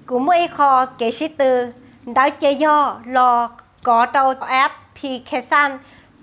Kuv muaj ib qho kev sib tw, ntawd ces yog los kov rau app Picasa.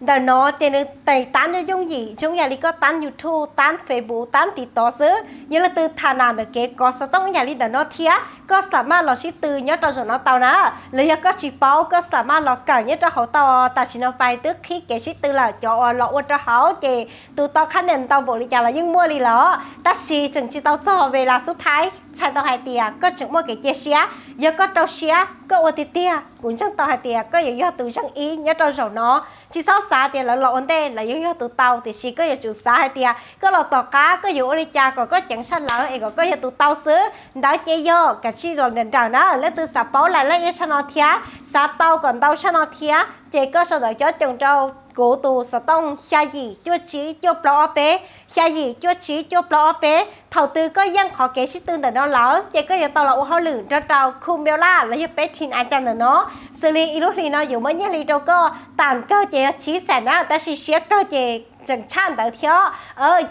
Ntawm no ces nws tais tab nyob yooj yim zoo yam li koj tab YouTube, tab Facebook, tab TikTok xwb. Yog leej twg tham nas ntawm kev kov xov tooj ib yam li ntawm no thiab koj xam maj los sib tw nyob rau zaum no tau na. Los yog koj tsis paub koj xam maj los kawm nyob rau hauv tau. Tam sim no pais twb qhib kev sib tw lawm, cov uas los ua rau hauv ces tus tau qhab nees ntau npaum li cas los yeej muaj li lawm, tab sis tseem tsis tau txog ve las xub thaib. Txhais tau hais tias koj tseem muaj kev cia siab, yog koj rau siab koj ua tiag tiag, kuv ntseeg tau hais tias koj yuav yog tus zeej ib nyob rau zaum no. Tsis txhob xav tias lawv los ua ntej lawv yuav yog tus tau, tiam sis koj yuav tsum xav hais tias koj los tom qab koj yuav ua li cas kom koj ceev tshaj lawv es kom koj yog tus tau xwb. Ntawd ces yog kav tsij los nrawm nrawm na. Leej twg xav paub lais leej ib tshaj no thiab xav tau kom ntau tshaj no thiab ces koj sau ntawv cob coos rau kuv tus xov tooj xya yim cuaj tsib cuaj plaub ob peb, xya yim cuaj tsib cuaj plaub ob peb. Thaum twg koj yeej qhov kev sib tw ntawm no lawm ces koj yuav tau los ua hauj lwm nrog rau khu mail laj los yog peb team a ca ntawm no. Xws li ib lub hlis no yuav muab nyiaj hli rau koj, tam kawg ces yog tsib xees na, tab sis siab kawg ces tseem tshaj ntawd thiab.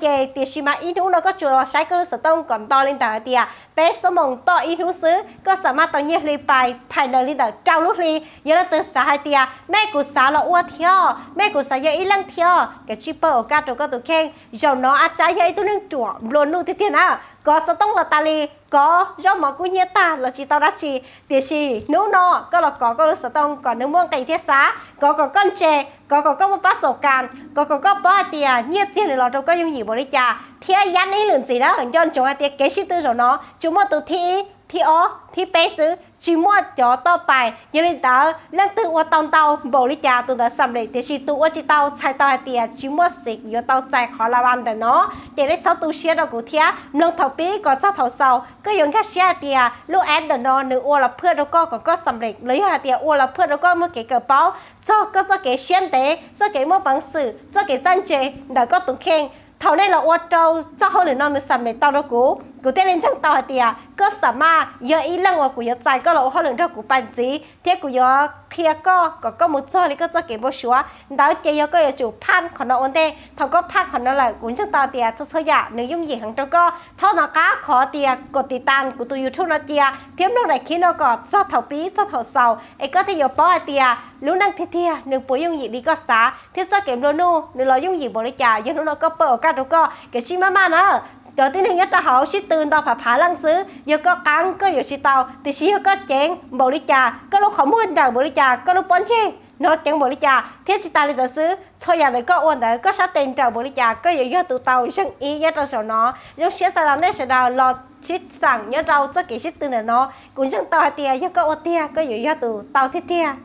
Ces tiam sis mas ib hnub no koj tsuas los saib koj lub xov tooj kom nto li ntawm hais tias peb xuab moos toj ib hnub xwb, koj xam maj tau nyiaj hli pais phais ntawd li ntawm rau lub hli. Yog leej twg xav hais tias mej kuv xav los ua thiab, mej kuv xav yog ib leej thiab, kav tsij pawg ua kaj rau koj tus kheej. Zaum no a cab yog ib tug neeg ruam nplua nuj tiag tiag na. Kov xov tooj los tas li, kov zaub mov kub hnyiab tag los tsis tau dab tsi, tiam sis hnub no koj los kov koj lub xov tooj kom nws muaj nqis thiab xav, kov kom koj ntse, kov kom koj muaj pab xaum kas, kov kom koj paub hais tias nyiaj txiag nws los rau koj yooj yim npaum li cas. Thiab yam ib lwm ntxiv na, nco ntsoov hais tias kev sib tw zaum no tsuas muaj tus thib ib, thib ob, thib peb xwb, tsis muaj cov toj pais. Yog li ntawd leej twg ua tau ntau npaum li cas tus ntawd xam lem, tiam sis tus ua tsis tau txhais tau hais tias tsis muaj xiv yuav tau txais qhov la vas ntawm no. Ces nej txhob tu siab rau kuv thiab, mloog thaum pib kom txog thaum xaus. Koj yuav nkag siab hais tias lub app ntawm no nws ua los phwaj rau koj kom koj xam lem los yog hais tias ua los phwaj rau koj muaj kev kawm paub txog koj txoj kev siab ntev, txoj kev muaj peev xwm, txoj kev txawj ntse ntawm koj tus kheej. Thaum nej los ua rau txoj hauj lwm no nws xam lem tau rau kuv, kuv thiaj li ntseeg tau hais tias koj xam maj yog ib leej uas kuv yuav txais koj los ua hauj lwm nrog kuv pais ntxiv thiab kuv yuav qhia koj kom koj mus txog li koj txoj kev npau suav. Ntawd ces yog koj yuav tsum phaj qhov no ua ntej. Thaum koj phaj qhov no lawm kuv ntseeg tau tias txhua txhua yam nws yooj yim heev rau koj. Txhob nov qab qhov tias kom tiv tas kuv tus YouTube no cia thiab mloog daim clip no kom txog thaum pib txog thaum xaus es koj thiaj yuav paub hais tias lub neej tiag tiag nws puas yooj yim li koj xav thiab txoj kev nplua nuj nws los yooj yim npaum li cas. Yog hnub no koj pawg ua kaj rau koj, kav tsij maj maj na. Cov tib neeg nyob rau hauv sib tw nto phav phav leej xwb, yog koj qab koj yuav tsis tau, tiam sis yog koj ceev npaum li cas, koj lub qhov muag nrawm npaum li cas, koj lub pob ntseg hnov ceev npaum li cas, thiab tsis tas li ntawd xwb, txhua yam ntawm koj ua ntawd koj sab tes nrawm npaum li cas koj yuav yog tus tau zeej ib nyob rau zaum no. Zoo siab txais tos nej sawv daws los sib xeem nyob rau txoj kev sib tw ntawm no. Kuv ntseeg tau hais tias yog koj ua tiag koj yuav yog tus tau tiag tiag.